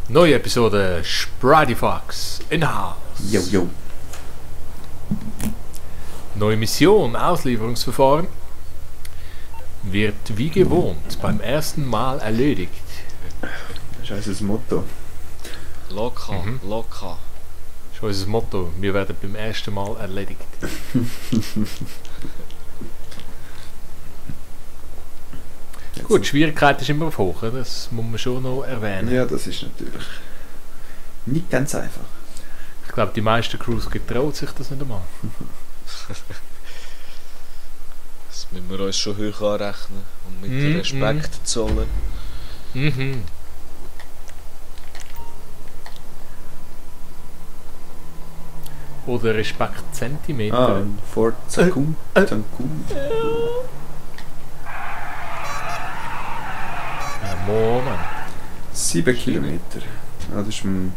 Neue Episode Sprite Fox in House. Jo, jo. Neue Mission, Auslieferungsverfahren. Wird wie gewohnt beim ersten Mal erledigt. Das ist unser Motto. Locker, locker. Das ist unser Motto. Wir werden beim ersten Mal erledigt. Gut, die Schwierigkeit ist immer auf hoch, das muss man schon noch erwähnen. Ja, das ist natürlich nicht ganz einfach. Ich glaube, die meisten Crews getraut sich das nicht einmal. Das müssen wir uns schon hoch anrechnen und mit Respekt zollen. Mhm. Oder Respekt Zentimeter. Ah, Fort Zakum. Ja, Moment. 7 Kilometer. Ah, das ist ein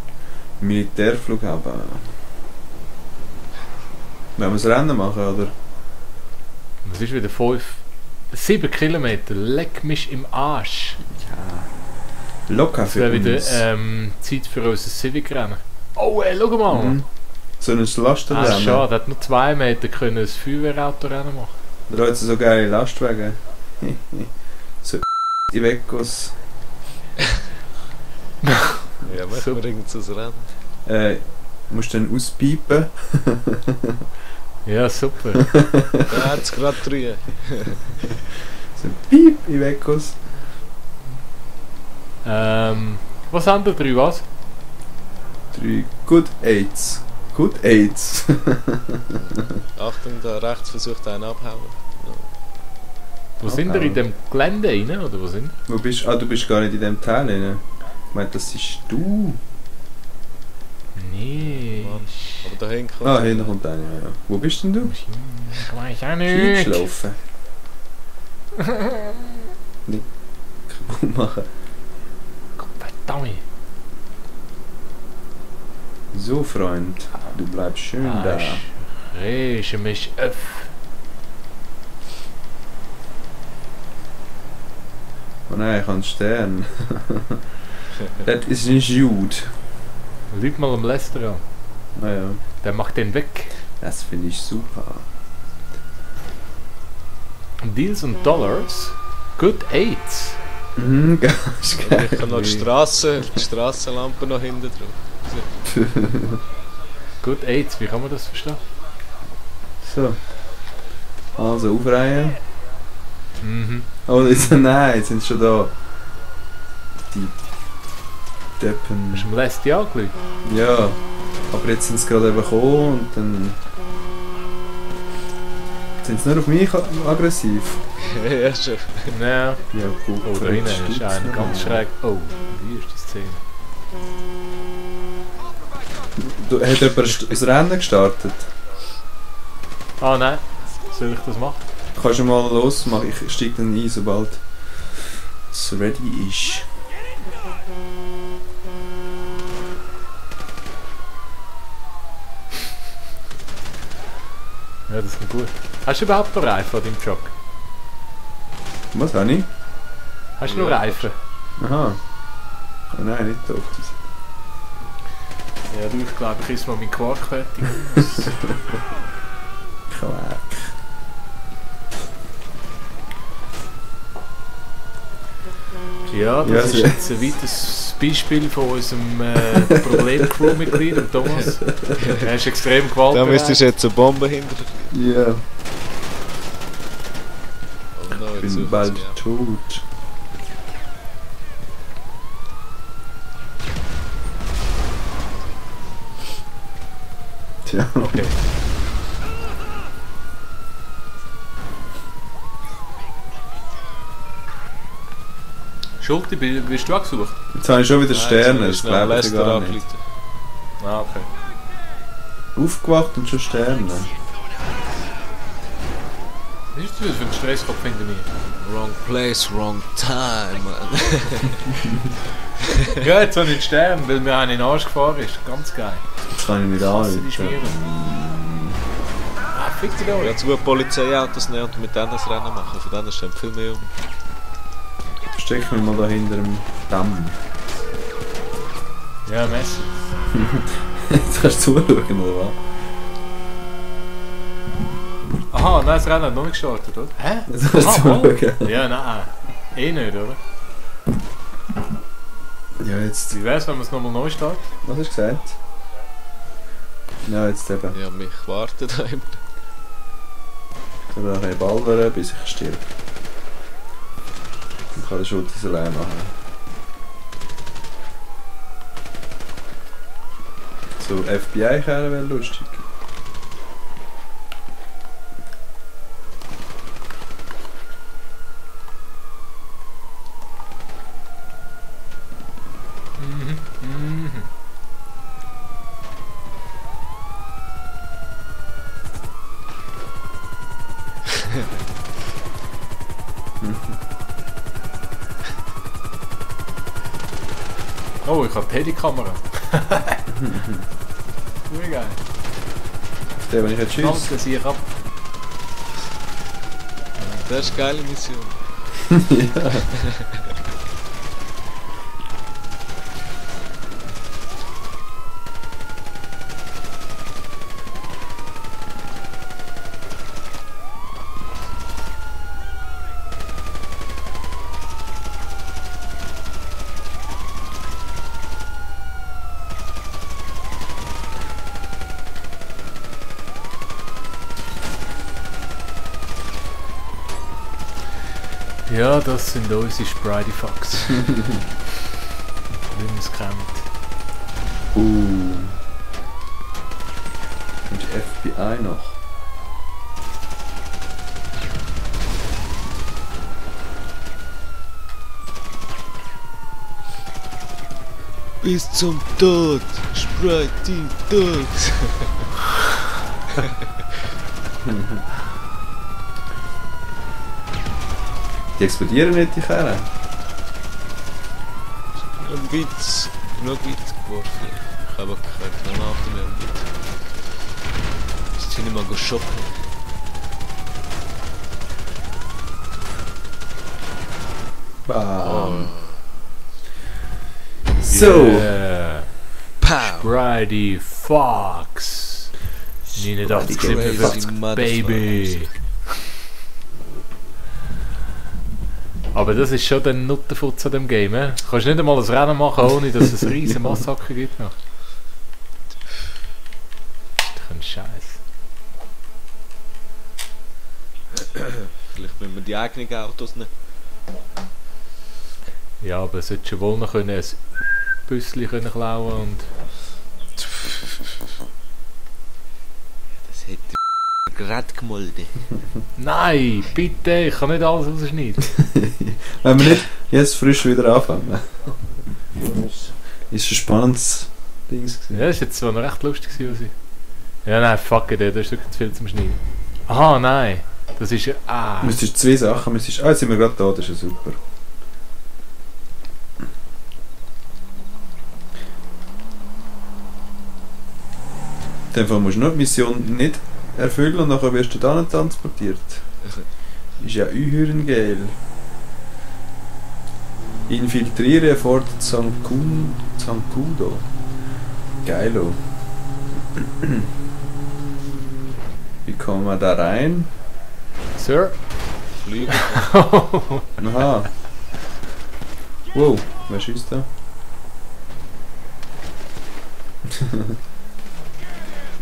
Militärflughafen. Wollen wir das Rennen machen, oder? Was ist wieder 7 Kilometer, leck mich im Arsch. Ja. Locker Das für wäre wieder uns. Zeit für unser Civic-Rennen. Oh, schau mal! Mhm. So ein Lastenrennen. Ah, schade, hat nur 2 Meter können ein Feuerwehrautorennen machen. Da hat so geile Lastwagen. So die Vecos. Ja, machen wir irgend so ein Rennen. Musst du dann auspiepen. Ja, super. Da hat es gerade 3. So Piep in Vecos. Was haben wir 3, was? 3 Good Aids. Good Aids. Achtung, da rechts versucht einer abhauen. Wo sind wir in dem Gelände rein, oder wo sind wir? Wo bist du? Ah, du bist gar nicht in dem Teil rein. Ich meine, das bist du. Nee. Aber da hinten kommt Ah, hinten kommt einer, ja. Wo bist denn du? Ich weiß auch nicht. Eingeschlafen. Nicht kaputt machen. Verdammt. So, Freund. Du bleibst schön da. Rege mich auf. Oh nein, ich habe einen Stern. Das ist nicht gut. Lieb mal am Lester an. Naja, Der macht den weg. das finde ich super. Deals und Dollars. Good Aids. Mhm, ganz geil. Ich habe noch die Strassenlampe noch hinten drauf. Good Aids, wie kann man das verstehen? So. Also, aufreihen. Mhm. Oh, jetzt, nein, jetzt sind sie schon da. Die Deppen. Hast du am Lester angelegt? Ja, aber jetzt sind sie gerade eben gekommen und dann sind sie nur auf mich aggressiv. Ja, schon. Ja. Ja, gut. Oh, da hinten ist einer ganz schräg. Oh, wie ist die Szene? Hat jemand das Rennen gestartet? Ah nein, soll ich das machen? Kannst du mal losmachen? Ich steige dann ein, sobald es ready ist. Ja, das ist gut. Hast du überhaupt noch Reifen an deinem Truck? Was habe ich? Hast du noch Ja. Reifen? Aha. Oh nein, nicht doch. Ja, du, ich glaube, ich ist mal mein Quark fertig. Quark. Ja, das Ja, ist so- jetzt ein weiteres Beispiel von unserem Problem-Crew-Mitglied, dem Thomas. Er ist extrem Da gewaltbereit. müsstest du jetzt eine Bombe hinter dir. Ja, Oh no, ich jetzt bin suchen bald sie mich ab. tot. Tja, Okay. Schulti, bist du angesucht? jetzt habe ich schon wieder Nein, Sterne, jetzt das muss ich glaube ich schnell gar Lester nicht. anrufen. Ah, okay. Aufgewacht und schon Sterne. Was ist das für ein Stresskopf hinter mir? Wrong place, wrong time. Ja, jetzt habe ich einen Stern, weil mir einer in den Arsch gefahren ist. Ganz geil. Das kann ich nicht Hasse die anrufen. Schmieren. Ah, fick dich doch. Ja, zwei Polizeiautos nehmen und mit denen das Rennen machen. Von denen steht viel mehr um. Versteck mich mal da hinter dem Damm. Ja, Messi. Jetzt kannst du zuschauen, oder was? Aha, nein, das Rennen hat noch nicht gestartet, oder? Hä? Jetzt kannst du zuschauen. Ja, nein. Eh nicht, oder? Ja, jetzt... Wie wär's, wenn wir es nochmal neu starten? Was hast du gesagt? Ja, jetzt eben. Ja, mich wartet da immer. Ich kann nachher ballern, bis ich stirb. Dann kann der Schulter es allein machen. So FBI-Kehren wäre lustig. Oh, ich habe die Handykamera. Wie geil. Der, wenn ich jetzt schieße. Danke, sieh ich ab. Das ist eine geile Mission. Ja. Ja, das sind unsere Spridey Fox. Wie man es kennt. Und die FBI noch. Bis zum Tod, spreit die Tod. Die explodieren nicht, die Kerren. Genug weit geworfen. Ich habe keine Granate mehr und weit. Jetzt sind wir mal shoppen. Bam. So. Yeah. Pow! Spridey Fox. 89 Crazy Baby. Aber das ist schon der Nuttenfutz an dem Game, eh? Du kannst nicht einmal ein Rennen machen, ohne dass es ein riesen Massaker gibt noch. Das ist doch ein Scheiß. Vielleicht müssen wir die eigenen Autos nicht. Ja, aber es sollte schon wohl noch können, ein Büsschen können klauen und... Das hätte gerade gemolden. Nein, bitte, ich kann nicht alles rausschneiden. Wenn wir nicht jetzt frisch wieder anfangen. Ist ein spannendes Ding gewesen. Ja, das war jetzt zwar noch recht lustig gewesen. Ja, nein, fuck it, das ist wirklich zu viel zum Schneiden. Aha, nein, das ist ja... Ah. Müsstest zwei Sachen, jetzt sind wir gerade da, das ist ja super. In dem Fall musst du nur die Mission nicht erfüllen und nachher wirst du dann transportiert. Ist ja geil. Infiltriere Fort Zancudo. Geilo. Wie kommen wir da rein? Sir? Fliegen. Aha. Wow, wer schießt da?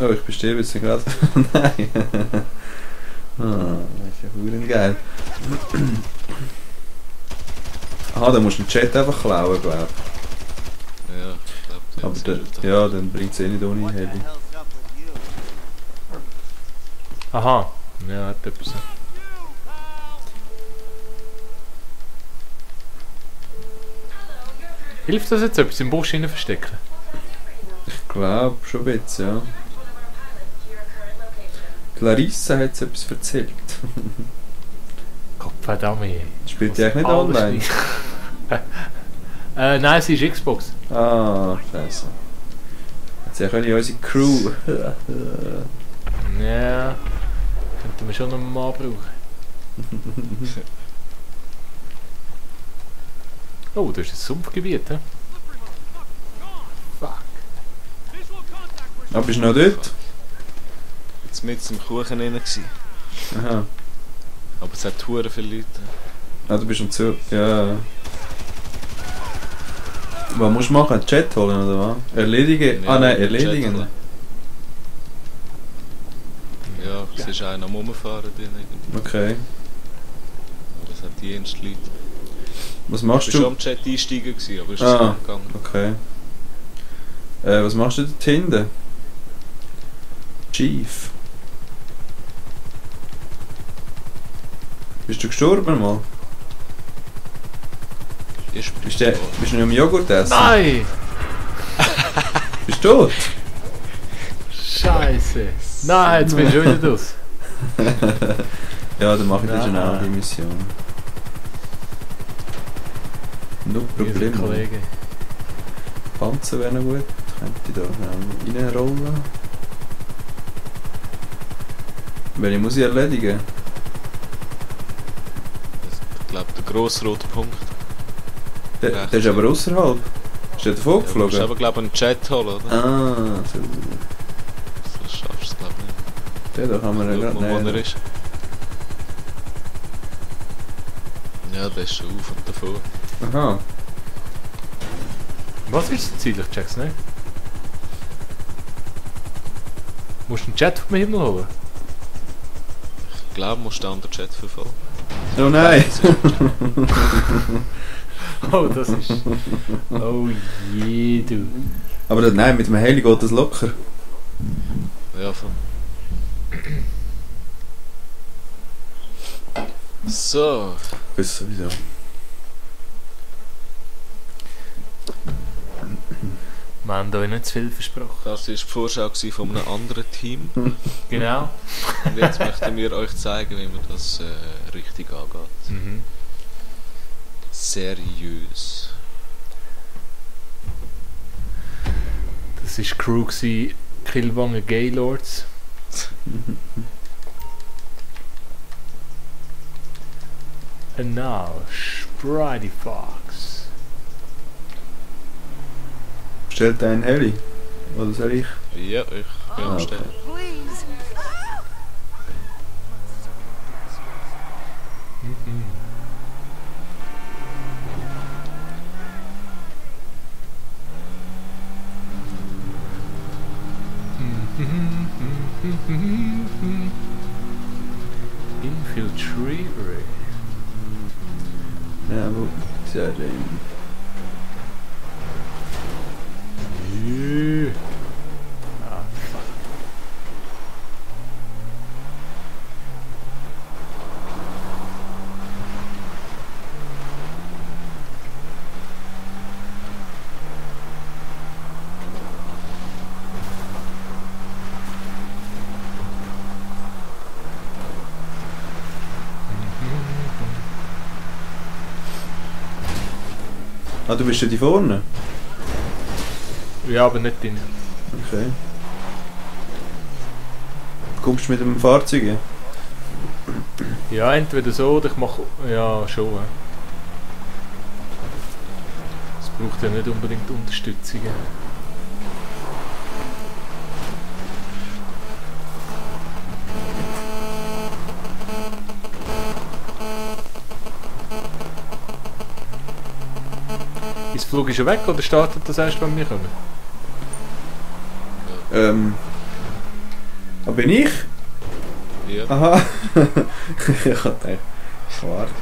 Oh, ich bestehe jetzt gerade. Nein. Das ist ja verdammt geil. Aha, dann musst du den Chat einfach klauen, glaube ich. Ja, ich glaube, Aber ja, dann bringt es eh nicht ohne Heli. Aha, ja, hat etwas. Hilft das jetzt etwas im Busch hinein verstecken? Ich glaube schon ein bisschen, ja. Clarissa hat es etwas erzählt. Gottverdammt. Spielt die eigentlich nicht online? Nein, sie ist Xbox. Ah, scheiße. Jetzt können ja unsere Crew. Ja, könnten wir schon noch mal brauchen. Oh, das ist ein Sumpfgebiet, hä? Fuck. Ah, bist du noch dort? Jetzt mit im Kuchen drin gewesen. Aha. Aber es hat hure viele Leute. Ah, du bist am Zug. Ja. Was musst du machen? Chat holen oder was? Erledigen? Ja, Ah nein, Chat erledigen. holen. Ja, es ist einer am Rumfahren drin. irgendwie. Okay. Aber es hat die ersten Leute. Was Ich machst war schon du? am Chat einsteigen, gewesen, aber ist Ah. es nicht gegangen. Okay. Was machst du dort hinten? Chief. Bist du gestorben mal? Ich bin Bist du noch im Joghurt essen? Nein! Bist du tot? Scheiße! Nein, jetzt bin ich schon wieder draus. Ja, dann mache ich dir schon Nein. auch die Mission. No Problem. Problem. Kollege. Panzer wäre noch gut. Könnte ich da schnell reinrollen. Welche muss ich erledigen? Ich glaube, der grosse rote Punkt. Der ist aber außerhalb. Ist der davon Ja, du musst geflogen? aber, glaube ich, einen Chat holen, oder? Ah, so. Das schaffst du es, glaube ich, nicht. Den da kann man ja Schau gerade mal, wo er nehmen. ist. Ja, der ist schon auf und davon. Aha. Was ist das Ziel? Ich check's nicht. Musst du einen Chat vom Himmel holen? Ich glaube, musst du den anderen Chat verfolgen. Oh nein! Oh, das ist... Oh je, du. Aber nein, mit dem Heli geht das locker. Ja, voll. So. Bis sowieso. Wir haben euch nicht zu viel versprochen. Das war die Vorschau von einem anderen Team. Genau. Und jetzt möchten wir euch zeigen, wie man das richtig angeht. Mhm. Seriös. Das war die Crew gewesen, Killwanger Gaylords. And now, Spritey Fox. Stellt einen Heli? Oder soll ich? Ja, ich bin am Stellen. Please. Infiltrate. Ja, wo? Sehr schön. Yeah. Ah, fuck. Ah, du bist ja die vorne? Ja, aber nicht in. Okay. Kommst du mit dem Fahrzeug? Ja, entweder so oder ich mache. Ja, schon. Ja. Es braucht ja nicht unbedingt Unterstützung. Ist das Flug schon weg oder startet das erst, wenn wir kommen? Ah, bin ich? Ja. Aha. Ich hatte gedacht, warte.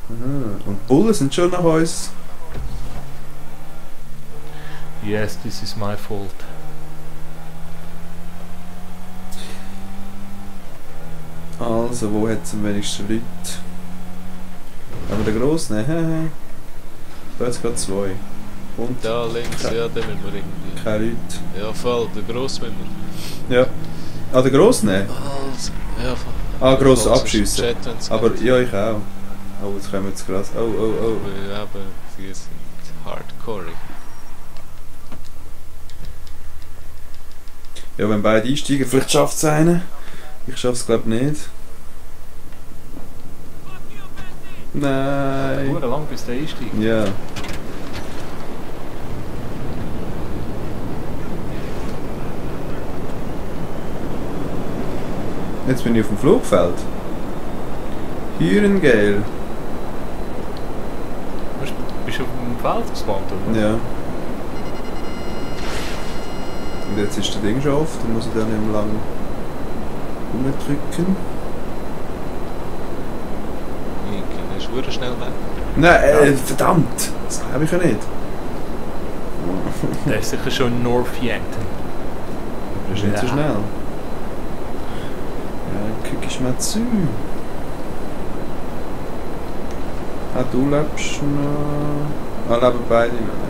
Aha. Und die Bullen sind schon nach uns. Yes, this is my fault. Also, wo hat es am wenigsten Leute? Aber der Grosse, ne? Da hat es gerade zwei. Und Da links, ja, den müssen wir irgendwie. keine Leute. Ja, voll, der Gross müssen wir. Ja. Ah, der Grosse, ne? Also, ja, voll. Ah, gross Also, abschiessen. Chat, wenn's Aber geht. ja, ich auch. Oh, jetzt kommen wir jetzt krass. Oh, oh, oh. Wir haben, die sind hardcore. Ja, wenn beide einsteigen, vielleicht schafft es einen. Ich schaff's glaub nicht. Nein. Hure lang bis der einsteigt. Ja. Jetzt bin ich auf dem Flugfeld. Hürengale. Bist du auf dem Feld gespawnt, oder? Ja. Und jetzt ist das Ding schon offen, dann muss ich da nicht mehr lang rumdrücken. Dann ist es schnell weg. Nein, verdammt! Das glaube ich ja nicht. Der ist sicher schon in Northampton. Das ist nicht so Ja. schnell. Ja, guck ich mal zu. Ah, du lebst noch. Ah, leben beide noch.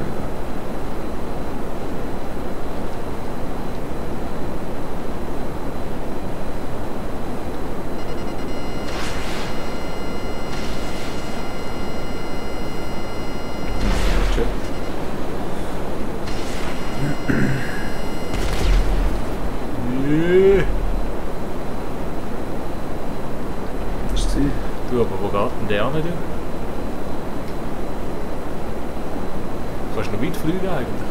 Das ist sie. Du, aber wo geht denn der hin? Kannst du noch weit fliegen eigentlich?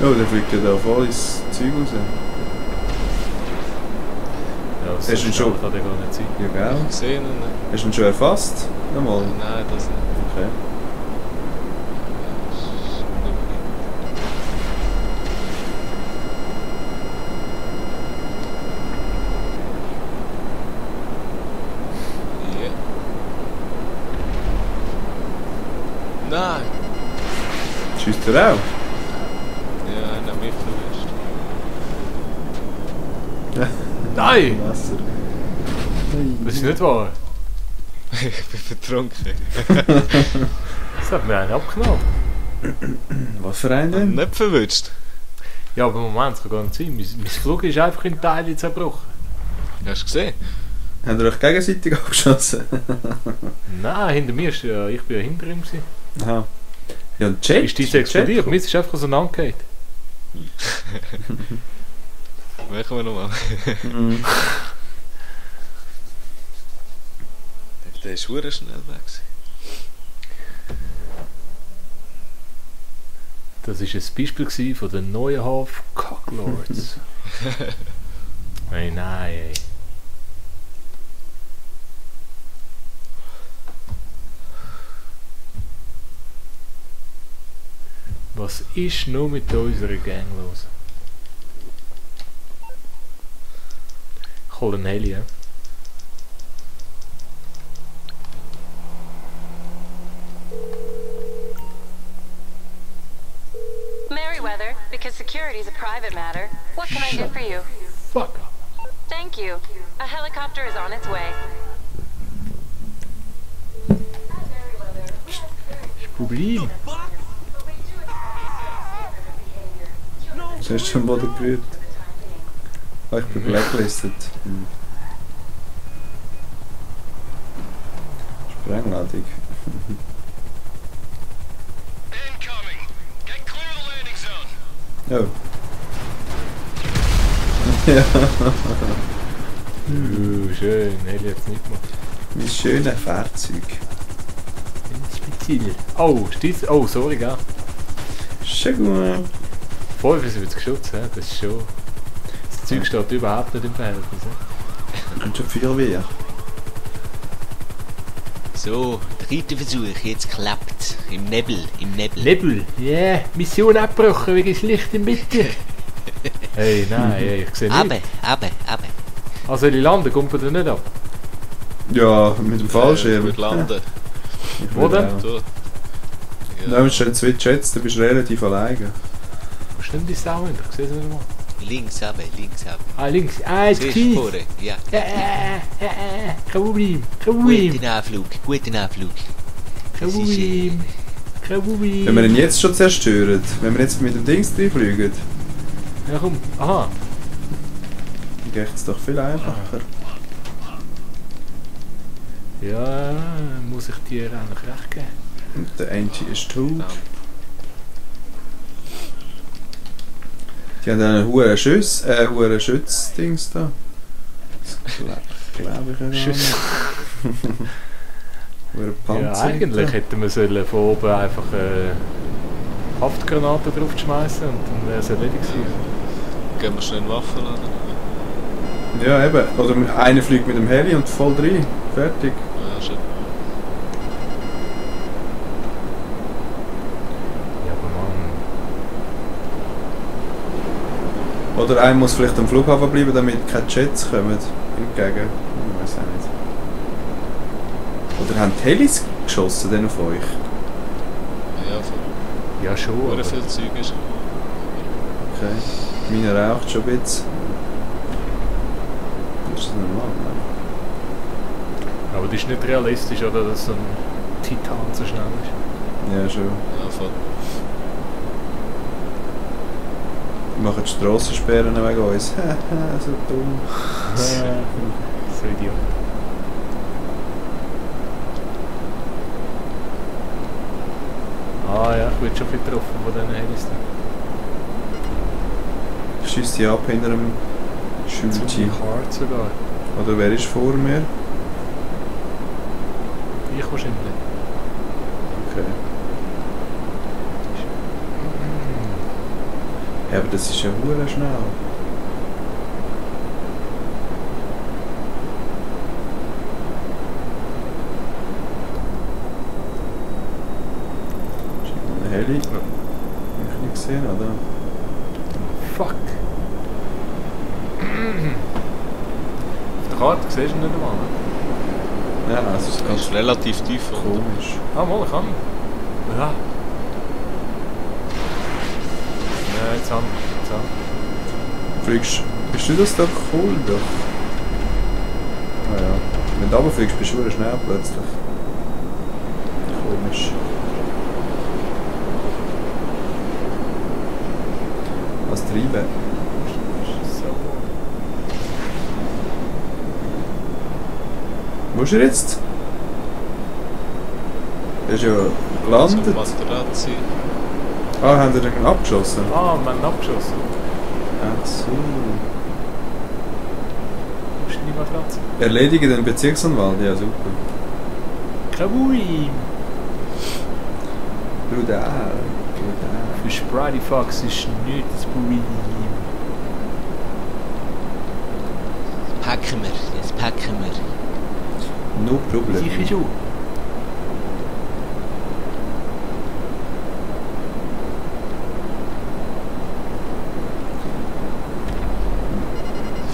Oh, der fliegt ja da voll ins Zeug raus. Ja, Hast du ihn schon? Kann der gar nicht sein. Ja, gell? Ich sehe ihn nicht. Hast du ihn schon erfasst? Nochmal. Nein, das nicht. Okay. Ja. Nein! Schießt er auch? Ja, nicht mich verwischt. Nein! Wasser. Das ist nicht wahr. Ich bin vertrunken. Das hat mir einen abgenommen. Was für ein denn? Nicht verwischt. Ja, aber Moment, das kann gar nicht sein. Mein Flug ist einfach in Teile zerbrochen. Hast du gesehen? Habt ihr euch gegenseitig abgeschossen? Nein, hinter mir ist ja, ich bin ja hinter ihm gewesen. Aha. Ja, ein Jet? Ist diese explodiert? Mir ist einfach auseinandergegangen. Machen wir nochmal. Mhm. Der ist verdammt schnell weg. Das war ein Beispiel gewesen von den Neuenhof Cocklords. Hey, nein, ey. Was ist nur mit unserer Gang los? Ich hole einen Heli, ja. Merryweather, because security is a private matter. What can I do for you? Fuck up. Thank you. A helicopter is on its way. Problem. Du hast schon am Boden gerührt. Ah, ich bin blacklisted. Sprengladung. Incoming! Get clear of the landing zone! Oh. Ja, Schön, Heli hat es nicht gemacht. mein schönes Fahrzeug. Speziell. Oh, steht's? Oh, sorry, gell? Schon gut. 75 Schutz, hä? Das ist schon... Das Zeug steht überhaupt nicht im Verhältnis. Hä? Kommt schon viel weh. So, dritter Versuch, jetzt klappt. Im Nebel, im Nebel. Nebel, yeah, Mission abgebrochen wegen Licht im Mitte. Hey, nein, hey, ich sehe nicht. Aber. Also, soll ich landen? Kommt er nicht ab? Ja, mit dem Fallschirm. Gut landen. Ich Wo würde denn? auch. So. Nein, es stehen zwei Jets, du bist relativ alleine. Wo ist denn die Sau hin? Ich sehe sie nicht mal. Links aber. Ah, links. Ah, jetzt Siehst gesehen. du vorne? Ja. Kein Problem. Kein Problem. Guten Anflug. Kein Das ist, Problem. Kein Problem. Wenn wir ihn jetzt schon zerstören, wenn wir jetzt mit dem Dings reinfliegen, Ja, komm. Aha. dann geht es doch viel einfacher. Ja, muss ich dir eigentlich recht geben. Und der Angie ist tot. Ja. Die haben einen hohen Schützdings da. Das glaube ich ja gar Schuss. nicht. Hohen Panzer. Ja, eigentlich hätten wir sollen von oben einfach Haftgranaten drauf zu schmeißen und dann wäre es erledigt gewesen. Gehen wir schnell in Waffen laden. Ja, eben. Oder einer fliegt mit dem Heli und voll rein. Fertig. Ja, schon. Ja, aber Mann. Oder einer muss vielleicht am Flughafen bleiben, damit keine Jets kommen. Entgegen. Ich weiß auch nicht. Oder haben die Helis geschossen denn auf euch? Ja, voll. Ja, schon. Oder Aber viel Zeug ist. Okay. Meiner raucht schon ein bisschen. Das ist normal, ne? aber das ist nicht realistisch, oder? Dass so ein Titan so schnell ist. Ja, schon. Ja, voll. Die machen die Strassensperren wegen uns. Haha, so dumm. So Idiot. Ah ja, ich werde schon viel getroffen von diesen Helis. Ich schiesse die ab hinter dem Ziemlich Schulteam. hart sogar. Oder wer ist vor mir? Ich wahrscheinlich. Okay. Ja, aber das ist ja hure schnell. Schau mal, ein Heli. Hab ich nicht gesehen, oder? Fuck. Auf der Karte siehst du ihn nicht einmal. Ne? Ja, nein, es ist Das ganz ist relativ tief. Oder? komisch. Ah, mal, ich kann. Ja. Ja, jetzt haben wir. Fliegst, bist du das da cool doch? Ah ja. Wenn du runterfliegst, bist du sehr schnell plötzlich. Komisch. Was treiben? So. Wo ist er jetzt? Er ist ja gelandet. So Materazzi. Ah, haben sie den abgeschossen? Ah, wir haben ihn abgeschossen. Ach so. Wo ist denn die Matratze? Erledigen den Bezirksanwalt, ja super. Kabui! Brutal. Für Sprite Fox ist nicht das Problem. Packen wir, jetzt packen wir. No problem. Sicher schon.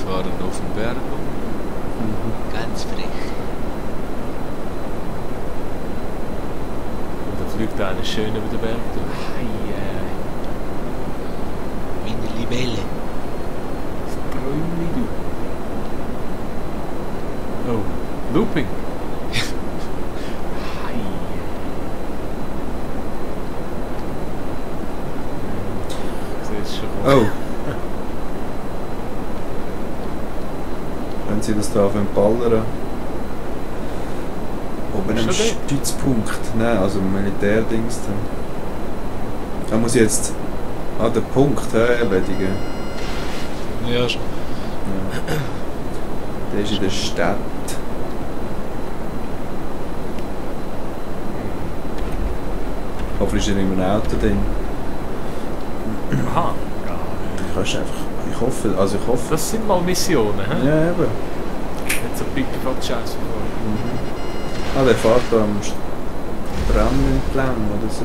Fahren auf den Berg. Ganz frech. Und da fliegt einer schön über den Berg. Hei, Wie eine Libelle. das Träumli, du. Oh, Looping. Hei. Ich sehe es schon. Oh. Wenn sie das da ballern. Oben am Schon dort? Stützpunkt. Nein, also Militärdings. Da muss ich jetzt an den Punkt erledigen. Ja, schon. Ja. Der ist in der Stadt. Hoffentlich ist er in einem Auto drin. Aha. Ja. Du kannst einfach. Ich hoffe. Das sind mal Missionen, hä? Ja, eben. Nicht so Pickepacke-Scheiß wie vorher. Ah, der fährt da am Strand entlang oder so.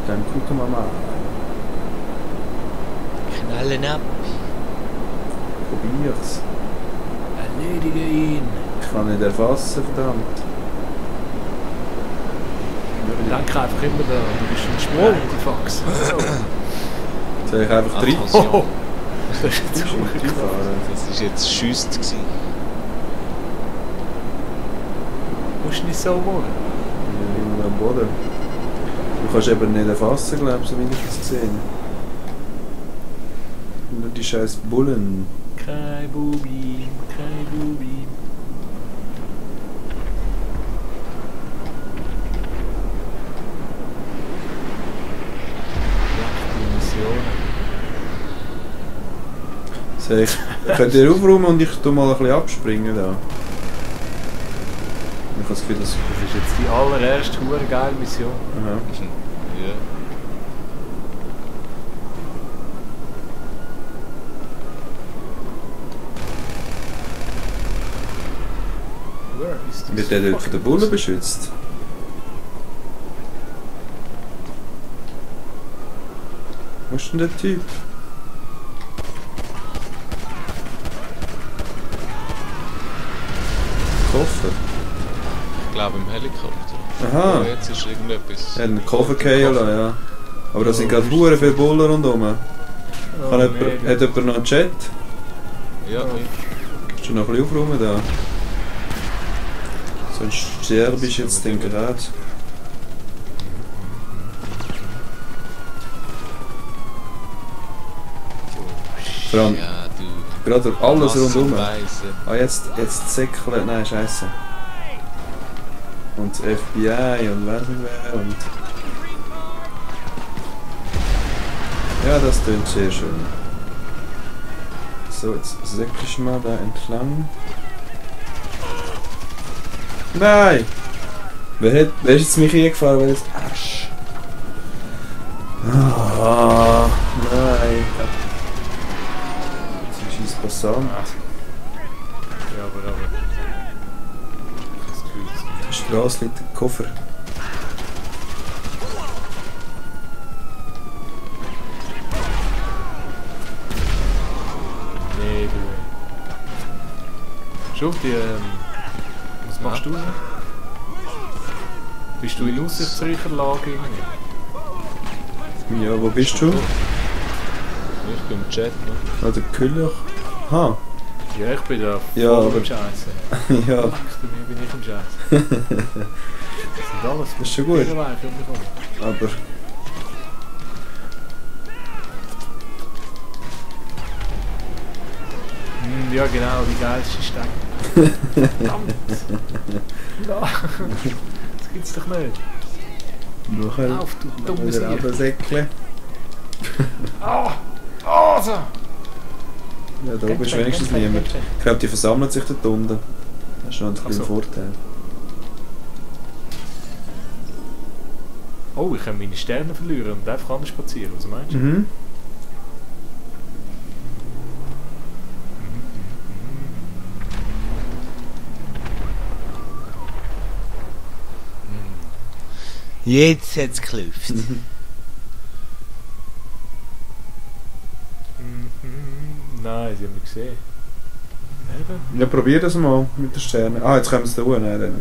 Dann gucken wir mal. Knallen ab. Probier's. Erledige ihn. Ich kann nicht erfassen, verdammt. Denke einfach immer da, du bist ein Sprite Fox. Soll ich einfach rein? Attention. Das ist jetzt Reinfahren? Das war jetzt schüsst gewesen. musst du nicht so machen. Irgendwo am Boden. Du kannst eben nicht erfassen, glaube ich, so wie ich das gesehen habe. Nur die scheiß Bullen. Kein Bubi, kein Bubi. Könnt ihr aufräumen und ich tu mal ein bisschen abspringen da? Ich habe das Gefühl, dass... Das ist jetzt die allererste hure geile Mission. Aha. Ja. Where is this? Wird der dort von den Bullen beschützt? Wo ist denn der Typ? Koffer? Ich glaube im Helikopter. Aha! Oh, jetzt ist irgendetwas. Er hat einen Koffer fallen lassen, ja. Aber da sind gerade hure viele Bullen rundherum. Oh, Hat mega. jemand noch einen Chat? Ja, Kannst du noch ein bisschen aufräumen da? Sonst sterbe ich jetzt den gerade. Vor allem, ja, du. gerade alles rundherum. Massenweise. Ah, jetzt säckelt. Nein, scheiße. Und das FBI und weiss nicht wer und... Ja, das tönt sehr schön. So, jetzt säckelst du mal da entlang. Nein! Wer ist jetzt mich eingefahren? Wer ist Arsch? Ah, nein. Das ist ein Passant. Ja, aber. Das Gefühl, Auf der Straße liegt ein Koffer. nee, du. Schau, was machst du noch? Bist du in aussichtsreicher Lage irgendwie? Ja, wo bist du? Ich bin im Chat, ne? Ah, der Kühler. Ha. Ja, ich bin da voll Ja, aber- am Scheiße. Ja, Bei mir bin ich am Scheiße. Das sind alles Das ist schon gut. Feuerwerke umgekommen. aber... Ja, genau, die geilste Stadt. Verdammt! Ja. Das gibt's doch nicht. Nachher Auf, du dummes wieder Tier. runtersäckeln. Ah! Ah, so! Ja, da oben ist wenigstens niemand. Ich glaube, die versammeln sich dort unten. Das ist noch ein Ach kleiner so. Vorteil. Oh, ich kann meine Sterne verlieren und einfach anders spazieren. Was meinst du? Mhm. Jetzt hat's geklopft. Mhm. Nein, sie haben mich gesehen. Eben? Ja, probier das mal mit den Sternen. Ah, jetzt können wir es tun. Nein, dann,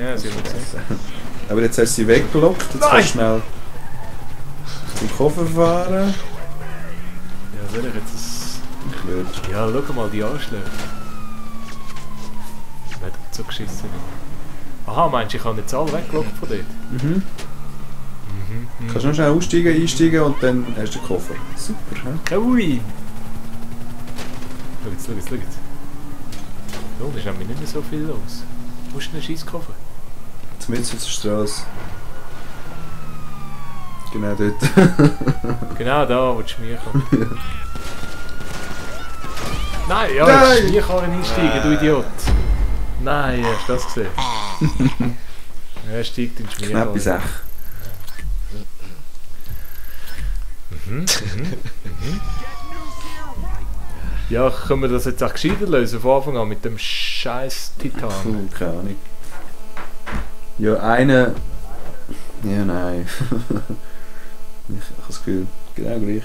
Ja, sie haben mich gesehen. aber jetzt hast du sie weggelockt. Jetzt Nein! kannst du schnell zum Koffer fahren. Ja, soll ich jetzt das... Ich würde. Ja, schau mal die Arschlöcher. Wer hat so geschissen? Aha, meinst du, ich habe jetzt alle weggelockt von dort? Mhm. Kannst du noch schnell aussteigen, einsteigen und dann hast du den Koffer. Super, hä? Ui! Schau jetzt, schau jetzt, schau jetzt. So, da ist nämlich nicht mehr so viel los. Wo ist denn der Scheisskoffer? Jetzt mitten auf der Straße. Genau dort. Genau da, wo die Schmierkarren. Nein, ja, Nein! jetzt Schmierkarren einsteigen, du Idiot! Nein, hast du das gesehen? Er steigt in die Schmierkarren. Knappe Sache. Ja, können wir das jetzt auch gescheiter lösen von Anfang an mit dem scheiß Titan? Keine Ahnung. Ja, eine... Ja, nein. Ich habe das Gefühl, genau gleich.